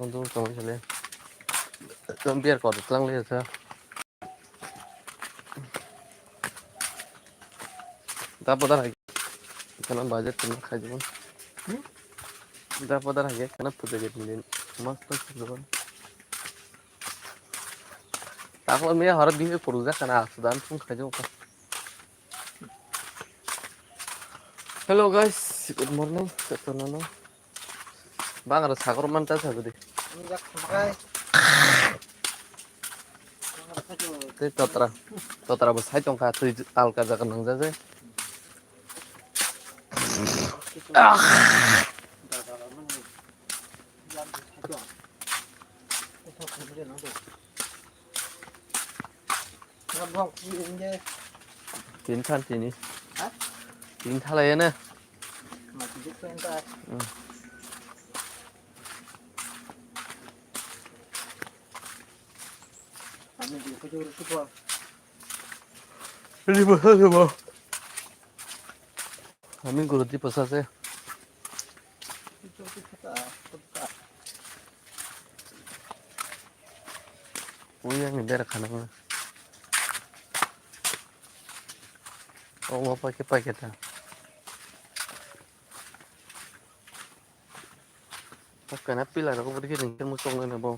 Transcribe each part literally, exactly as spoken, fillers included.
Tong tong tong sale. Tong biar kor tlang le sa. Da podar hai. Kana budget kana khai jibon. Da podar hai kana puja ke din. Mas pas jibon. Taklo me hara bihe puru ja kana sudan phung khai jibon. Hello guys, good morning. Jotono no. Bang aro sagor man ta sagodi. Tei totra, totra bo sai tongkha, twi alka jaga nang jaje. Ah. Tin than tini. Ha? Tin thalai na. Ma ti duk pen ta. Hmm. Ani di ko jor tu ko. Ini bahasa apa? Kami guru di pasal saya. Uyang ni bera khana. Oh, apa ke pakai ta? Pakai na pila rok beri ke ning musong na bo.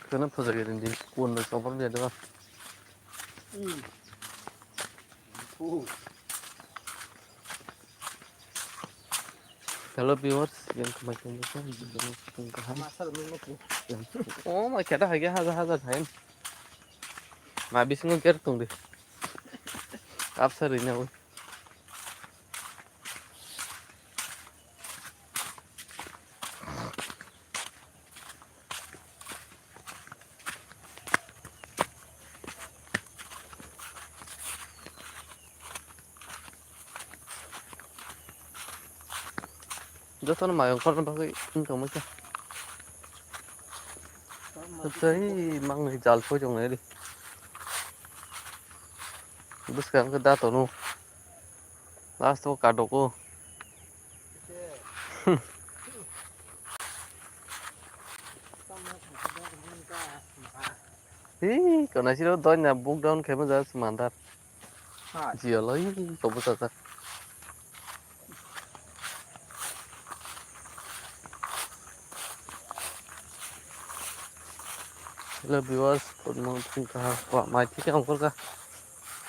Kena phaja gari di kuan da chopar dia da. Hmm. Oh. Hello viewers, yang kemai kemai kan, yang kaham. Masal mimik ni. Oh, ma kata hage haja haja khain. Ma bisingo ker tung di. Kapsa rina wi. Jotono mayung korna bagwi wng tongmani khe. Tei mangni jal phoi tongnai di. Bwskang khe da tono. Last o kadoko. Hi, kona siro doina book down khe mo ja mandar. Hai. Jio loi to bwsa ta. Hello viewers, good morning, kaham, wa, mai thik ang kolka.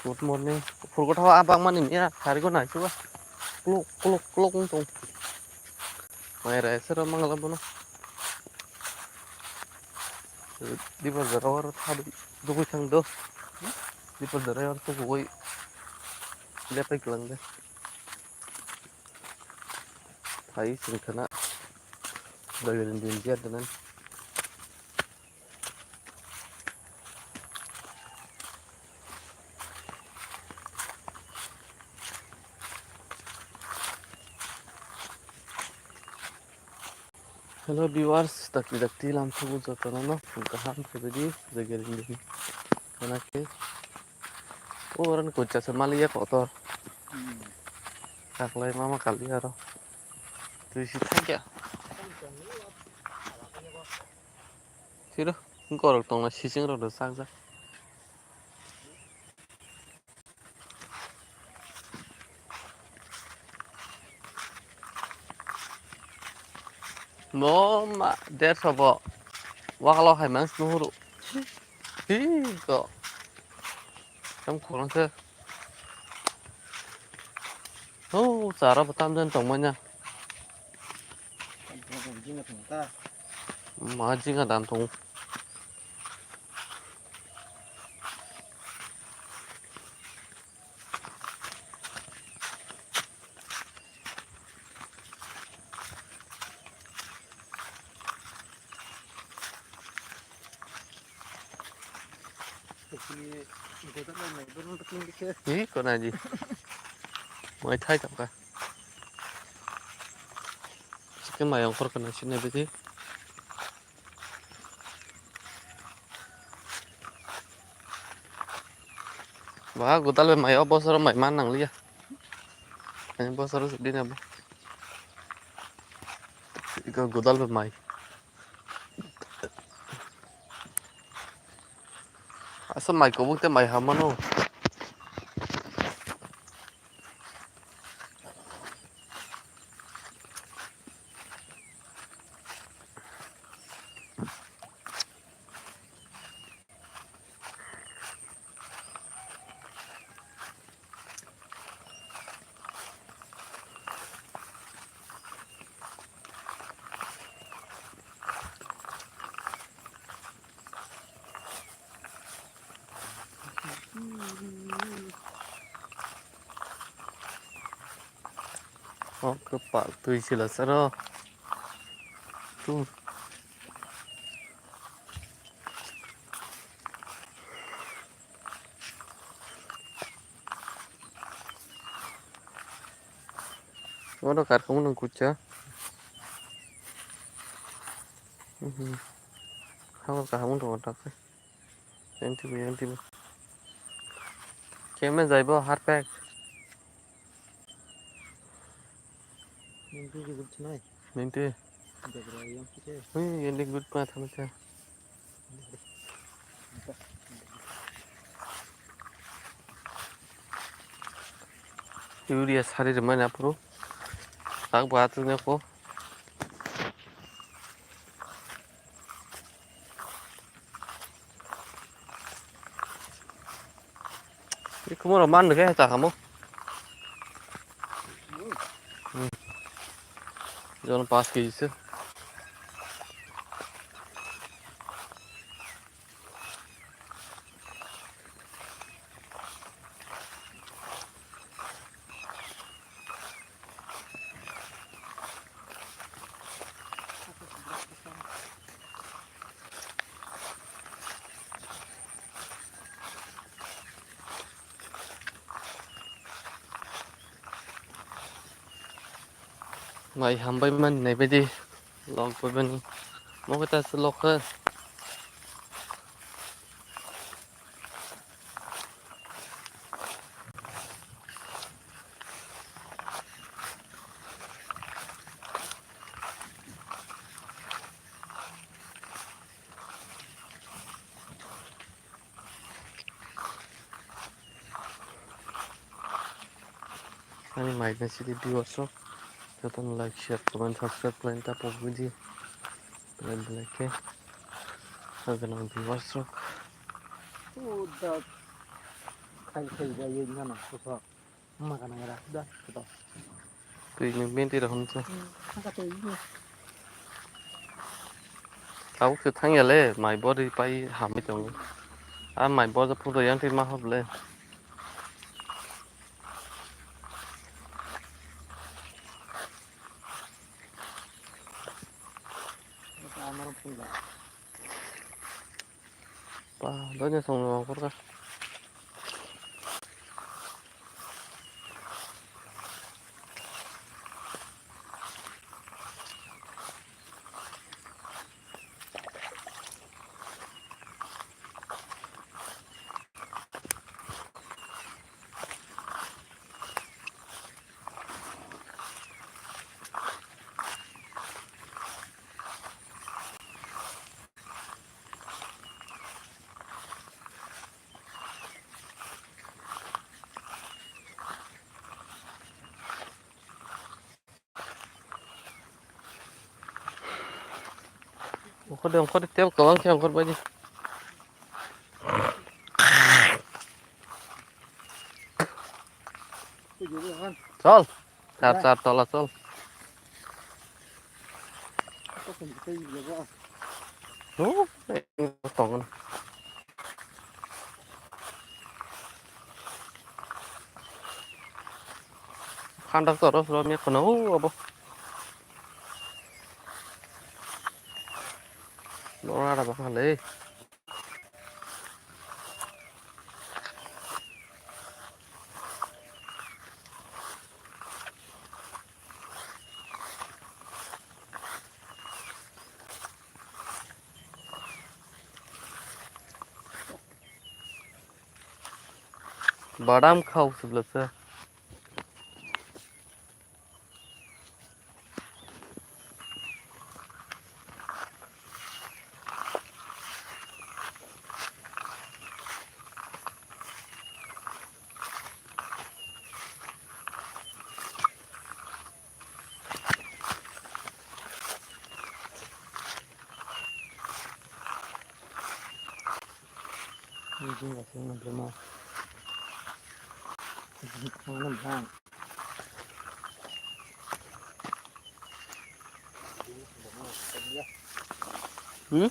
Good morning. Phurgo thawa abang mani miya, kharigo nai chuba. Klok, klok, klok wng tong. Mai rai sero mangala bono. Dipa jora oro thadu dugui thang do. Dipa jora oro tuku goi lepai klang de. Phai sing khana. Dagir din dia tenan. Hello viewers, dakti dakti lamsogo jotono no kaham khe bidi jagari bidi. Kana khe o oran kocha se maliya kotor. Hmm. Taklai mama kali aro. Twi si thangya. Siro, gorok tongna sising rok do sak jak. Bo ma derso bo. Wakalo hai mang snuhuru. Hi ko. Tam khorang se. Oh, chara bo tam den tong manya. Ma jinga dam tong. Hi, kona ji. Mai thai tongkha. Sikhe mai ongkhor kana sini bidi. Ba godal bai mai o bosoro mai man nangliya. Ani bosoro dina bo. Iko godal bai mai. Asa mai kobok te mai hamano. Oh, kwpal twi sila saro. Tu. Oro karkhumu nung kucha. Mhm. Habo kaham wng tongo tak. Yang tibu, yang tibu. Keme jaibo harpek. Yang tibu chinai. Yang tibu. Jagra yang tibu. Hui, yang tibu pa thamasa. Urea sari rwmani aphuru tak bo atwknai kho. Ikomo rok man khe ta kamo. Hmm. Jon pas kg se. Mai hambai mani naibaidi lok bai mani. Mo khe ta se lok khe. Ani mai na sidi viewers rok jotono like, share, comment, subscribe khlaina ta pogwidi. Belai belai khe. Saganang viewers rok. O da khai khai ba ye nana kho. Ma kana ra da kho. Twi ni benti rok hwn se. Hmm, haka twi ni. Tabuk se thangya le, mai bori pai hamwi tongo. A mai bor photo yang twi ma hor le. Pa, donya song nang korka. Ongkhor de, ongkhor de, tel kwbang khe ongkhor bai di. Chol, char, char tola chol. Oh, eh, tongo. Khandar toro suro mi kono, oh, abo. Nora da bakale. Badam khao se bwlasa. Hmm?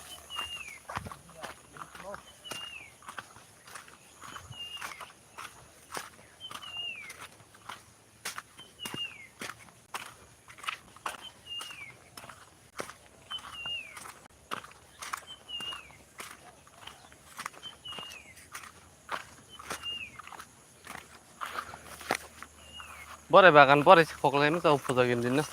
Bore bagan, bore se khoklai no chao puja gini din no.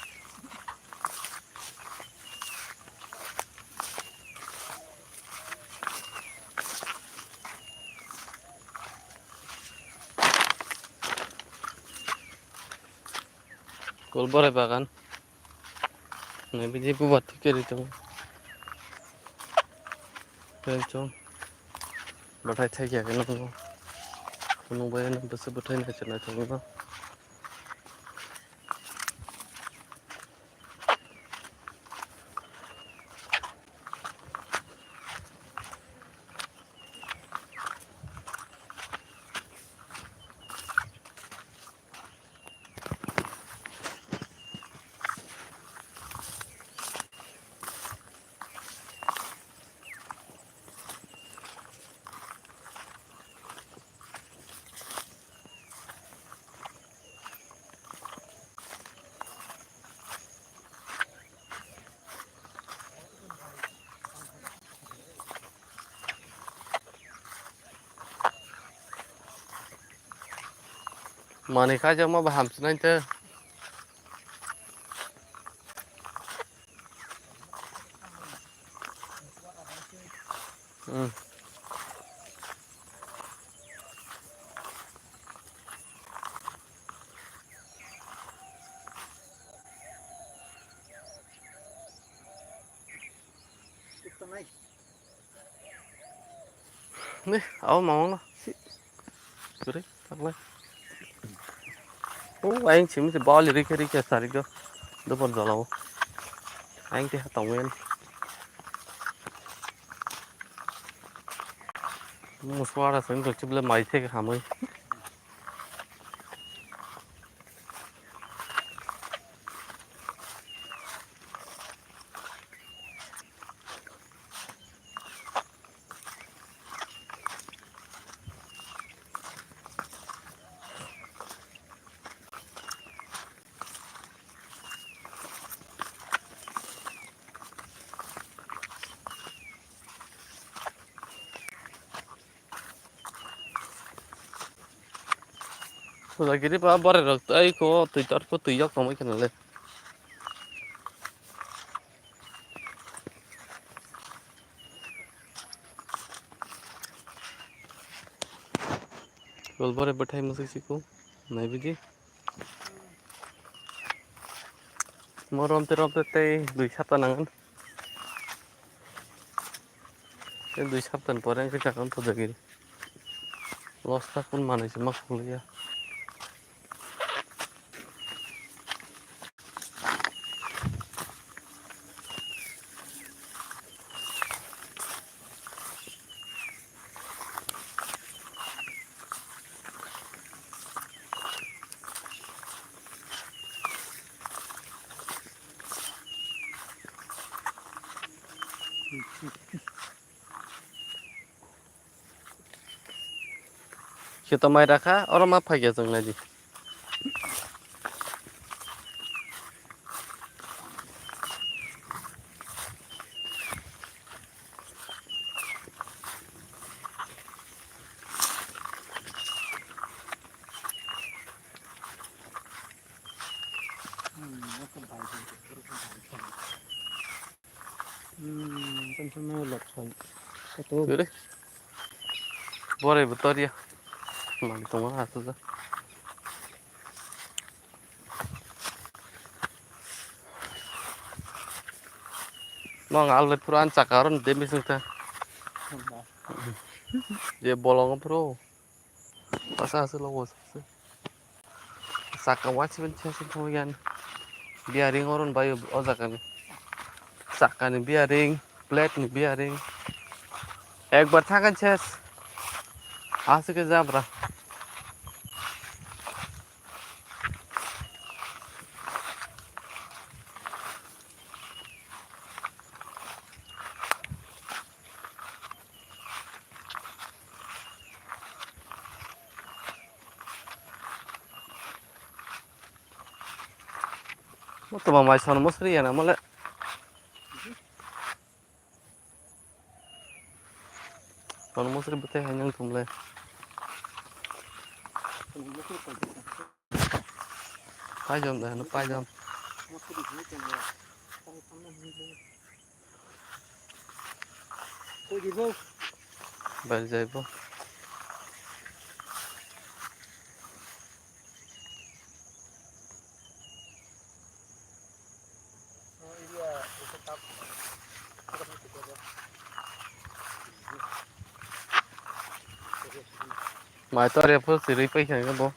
Kol bore bagan. Nai bidi bubar thik khe ri tongo. Khe chwng bwthai thai khe nukgo. Phunuk bai ano bwswk bwthai naithok naithok wngkha. Manwi kaijakma bo hamswnai tei. Hmm. Ni, abo mangno si. Guri, taklai. O, ayang simi se bali rikhe rikhe sari do. Dopor jolao. Ayang te hatong wen. Muswara sing to chible mai the hamai. Sujagiri ba bore rok tai ko twi tor po twi yok tongwi kheno le. Gol bore bwthai mwswk siko nai bidi. Mo romte romte tei dui sapta nangan. Tei dui saptani pore wngkhe chakon pujagiri. Losta kun manwi se ma khulya. Khe to mai rakha, oro ma phai khe chwng nai di. Hmm, kan sama lot kan. Itu. Gede. Bore betor ya. Mani tongma aswk. Mang alai pura an chaka ron demi sungta. Je bolong puro. Pasa aswk logo. Saka watchman chasing thangyan. Bearing oron bai o jaga ni. Saka ni bearing, plate ni bearing. Ekbar thakan ses. Aswk ke jabra. Mo toma mai son mosri yana mole. Son mosri bete hai nang tumle. Paijam da, no paijam. Bel jaibo. Mai to re pho sirui pai kha bo.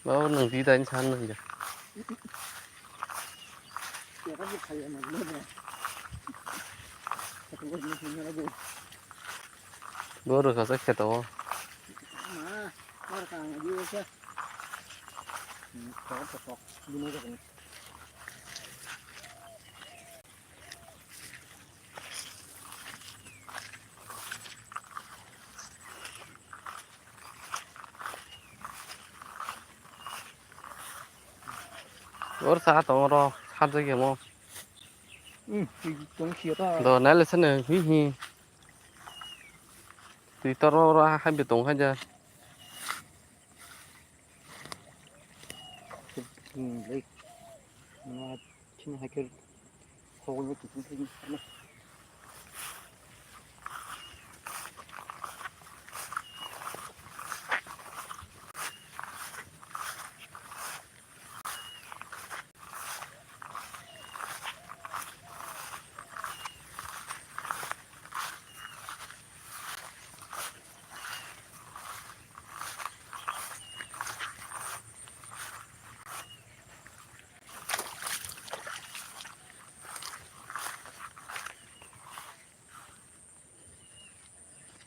Bawo nwng di dai san nang ja. Bo rwkha se kheto o. Or sa tong oro, sa jagamo. Hmm, tong siya ta. Do nai le sene, hi hi. Twi toro oro ha, ha bi tong ha ja. Hmm, like, ma, chini haikhe, khogol no tutung tutung.